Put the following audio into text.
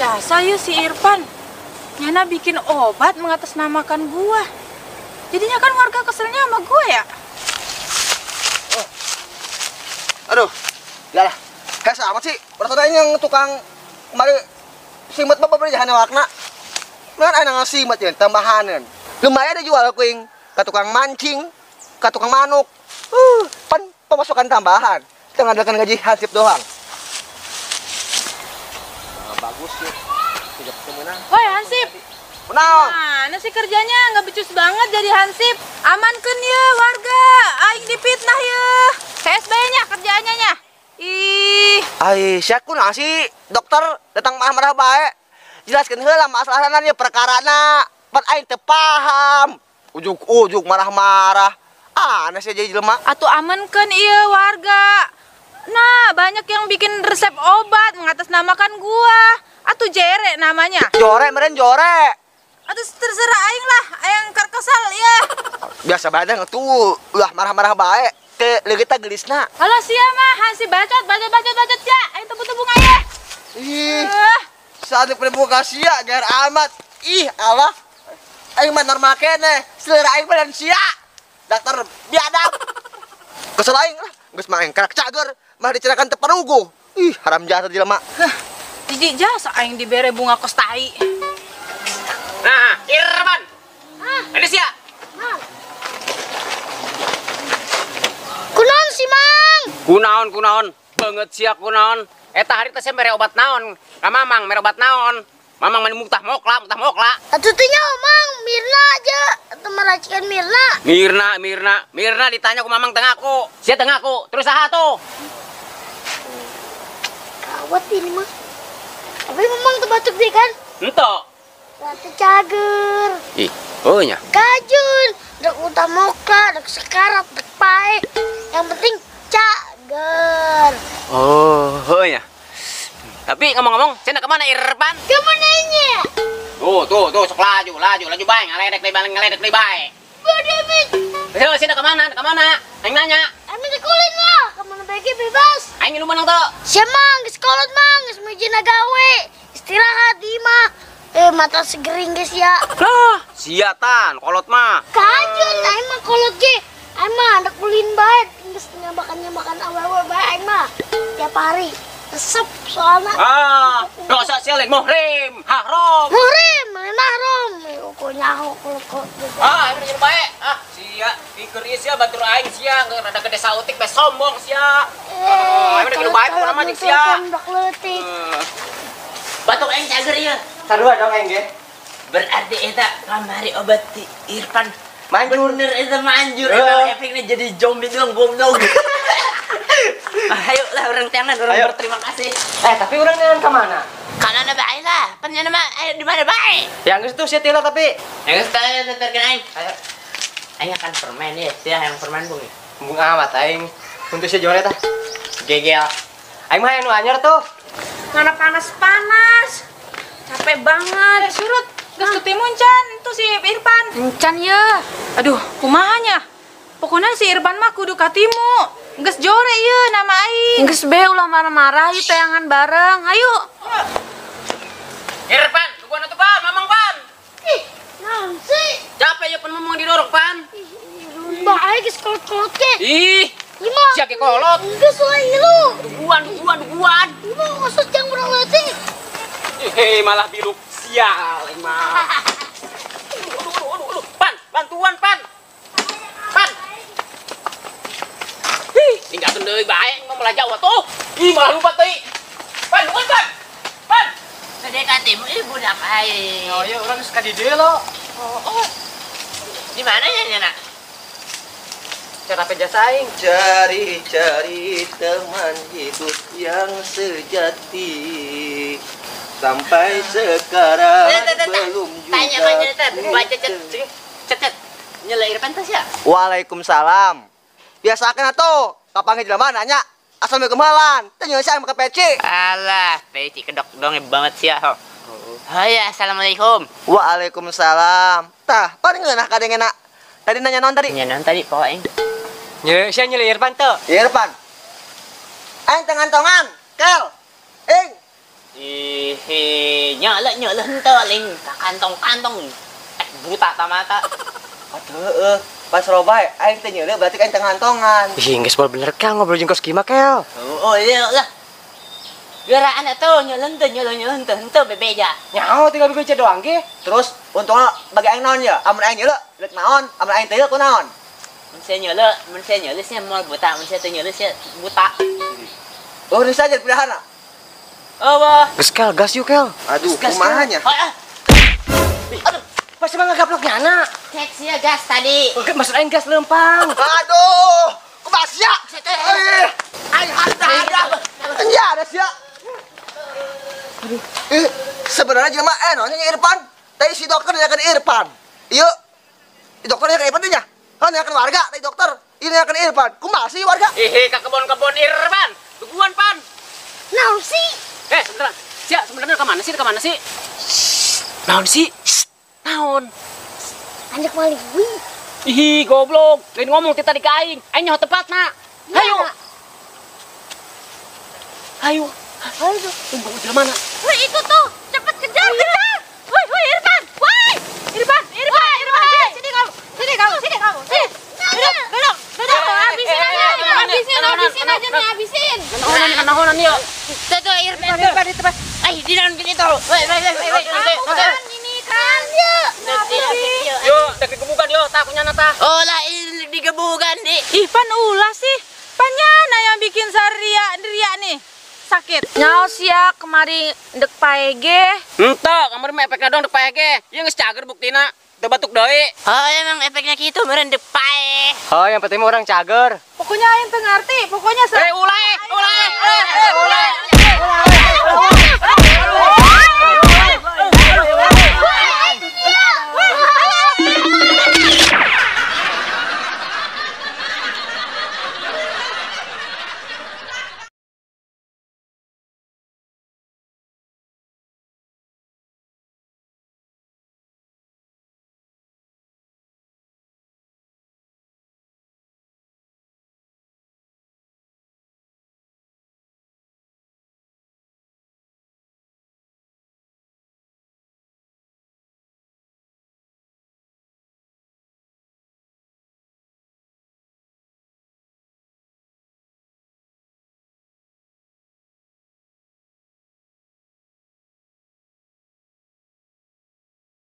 Jasa yuk si Irfan. Nyana bikin obat mengatasnamakan gua. Jadinya kan warga keselnya sama gua ya. Oh. Aduh, ya lah. Kayak sama sih. Perasaan yang tukang kemarin simet bapak beri jahan wakna. Kan ada ngasih simet ya, tambahan. Lumayan dijual kuing ke tukang mancing, ke tukang manuk. Pan pemasukan tambahan. Kita ngandalkan gaji hansip doang. Nah, bagus sih. Tidak kemenang. Woi hansip. Kunaon? Mana sih kerjanya nggak becus banget jadi hansip. Amankeun ya warga, aing dipitnah ya. CS bae nya kerjaannya nya. Ih. Ai, sia kunaon sih dokter datang marah-marah bae. Jelaskeun heula masalahna nya perkarana. Pan aing teu paham. Ujuk-ujuk marah-marah. Aneh sih jadi jelema. Atuh amankeun ieu warga. Nah, banyak yang bikin resep obat mengatasnamakan gua. Atuh jere namanya. Jore meren jore. Atuh terserah aing lah, aing kesel ya. Biasa bae tuh, ulah marah-marah bae. Ke leungitna geulisna. Halah sia mah hansi bacot bacot bacot bacot ya. Aing tebung-tebung aya. Ih. Saat pembuka sia ger amat. Ih, Allah. Aing mah normal keneh. Selera aing mah dan sia. Dokter biadab. Kesel aing lah. Geus mah aing karak cager, mah dicerakan teu paruguh. Ih, haram jasa jelema. Hah, jijik jasa aing dibere bunga kos tai. Nah, Irfan. Hah? Ini sia. Mang. Kunaon si Mang? Kunaon, kunaon. Banget sia kunaon. Eta hari teh sia mere obat naon? Ka Mamang mere obat naon? Mamang mani mutah mokla, mutah mokla. Atuh teh nyaho Mang, Mirna aja atau meracikan Mirna. Mirna, Mirna, Mirna ditanya ku Mamang teu ngaku. Sia teu ngaku. Terus saha tuh? Gawat ini mah. Tapi Mamang teu batuk deh kan? Henteu. Berarti cager. Ih, oh nya. Kajun, dek utah mokla, dek sekarat, dek pae. Yang penting cager. Oh, oh nya. Tapi ngomong-ngomong, saya nak kemana Irfan? Kemana nya? Tuh, tuh, tuh, sok laju, laju, laju bae, ngaledek deui bae, ngaledek deui bae. Bodoh. Heuh, saya nak kemana? Nak kemana? Aing nanya. Aing minta kulin lah, kemana bae bebas. Aing lu menang tuh. Sia mang, geus kolot mang, geus mujina gawe. Istirahat di imah. Mata segering guys ya. Lah, sia tan, kolot mah. Kajun, aing mah kolot ge. Aing mah anak kulin bae, geus nyabakan-nyabakan awewe bae aing mah. Tiap hari resep soalnya. Ah, dosa sia lain muhrim, haram. Muhrim, lain mahrum. Ukur nyaho kolot. Ah, aing mah bae. Ah, sia pikir ieu sia batur aing sia, rada gede sautik bae sombong sia. Aing mah bae pokona mah jeung sia. Batuk aing cager ieu. Sarua dong aing ge. Berarti eta kamari obat ti Irfan manjur. Bener eta manjur, emang efeknya jadi zombie doang goblok. Ayo lah orang tangan, orang ayo. Berterima kasih. Tapi orang neangan ke mana? Kana bae lah. Pan nya mah ayo di mana bae? Yang geus tuh sia teh lah tapi. Yang geus teh terkeun aing. Ayo. Aing akan permen ya, sia yang permen bung. Bung amat aing. Untuk sia jore tah. Gegel. Aing mah anu anyar tuh. Mana panas-panas. Capek banget. Surut, geus ketimun can tuh si Irfan. Encan ya. Aduh, kumaha nya? Pokoknya si Irfan mah kudu katimu. Geus jore ieu nama aing. Geus be ulah marah-marah ieu tayangan bareng. Ayo. Irfan, tungguan atuh Pan, Mamang Pan. Ih, naon sih? Capek ya pan Mamang didorong Pan. Ih, bae geus kolot-kolot ge. Ih. Gimana? Sia ge kolot. Geus lah ieu. Duguan, duguan, duguan. Ieu mah khusus jang urang leutik. Hei, malah biluk sial aing mah. Aduh, aduh, aduh, aduh. Pan, bantuan Pan. Pan. Hih, tinggalkeun deui bae aing mah malah jauh atuh. Ih, malah lupa teuing. Pan, duguan Pan. Pan. Gede katimu ih budak aing. Oh iya, urang geus ka di dieu lo. Oh, oh. Di mana ya nya, Nak? Cara jasa aing. Cari-cari teman hidup yang sejati. Sampai sekarang belum juga. Tanya tanya baca cet cet cet. Nyela Irfan teh sia. Waalaikumsalam. Biasakan atuh, kapanggih jelema nanya assalamualaikum halan. Teh nyeun sia make peci. Alah, peci kedok dong banget sia. Hai, assalamualaikum. Waalaikumsalam. Tah, paling ngeunah kadengena. Tadi nanya naon tadi? Nanya naon tadi poho aing. Nyela sia nyela Irfan teh. Irfan. Aing teh ngantongan. Kel. Ing. Ih, Nyala henteu lain ka kantong-kantong. Buta ta mata. Aduh heueuh, pas loba aing teh nyeuleuh berarti aing teh ngantongan. Ih, geus bener Kel ngobrol jeung kos kieu mah Kel. Oh iya lah. Geraan atuh nyeuleun teu nyeuleun teu henteu bebeja. Nyaho tinggal bebeja doang ge. Terus untungna bagi aing naon ya? Amun aing nyeuleuh rek naon? Amun aing teu ku naon? Mun sia nyeuleuh sia moal buta, mun sia teu nyeuleuh sia buta. Oh, geus aja pilihanna. Oh, wah. Geus Kel, gas yuk Kel. Aduh, kumaha nya? Aduh, pasti mah ngagaplok nyana. Cek sia gas tadi. Maksud aing gas lempang. Aduh, kumaha sia? Aing harta. Nya ada sia. Aduh. Sebenarnya jelema naonnya Irfan. Tadi si dokter nanyakeun Irfan. Ieu dokter nanyakeun Irfan teh nya. Heuh nanyakeun warga tadi dokter. Ieu nanyakeun Irfan. Kumaha sih warga? Ih, ka kebon-kebon Irfan. Duguan pan. Naon sih? Sebentar. Sia, sebenarnya ke mana sih? Ke mana sih? Naon sih? Naon? Anjek maling wih. Ih, goblok. Lain ngomong ti tadi ka aing. Aing nyaho tepatna. Hayu. Hayu. Ayo tuh. Tunggu di mana? Woi, itu tuh. Cepet kejar, kejar. Woi, woi, Irfan. Woi. Irfan, Irfan, Irfan. Sini kamu. Sini kamu, sini kamu. Sini. Duduk, duduk, duduk. Habisin aja, habisin, habisin aja nih, habisin. Naonan yuk. Tuh, tuh, Irfan. Irfan di tempat. Ay, di dalam gini tuh. Woi, woi, woi, woi. Kamu kan ini kan. Yo, dek digebukan yo, tah kunyana tah. Oh lah, ini digebukan di. Ih, pan ulah sih. Panyana yang bikin saria ria nih. Sakit. Nyaho sia kemari ndek paege. Henteu, kamari mah efekna doang ndek paege. Ieu geus cager buktina. Teu batuk deui. Oh, emang efeknya gitu meureun ndek pae. Oh, yang penting mah orang cager. Pokoknya aing teu ngarti, pokoknya ulah, ulah, ulah.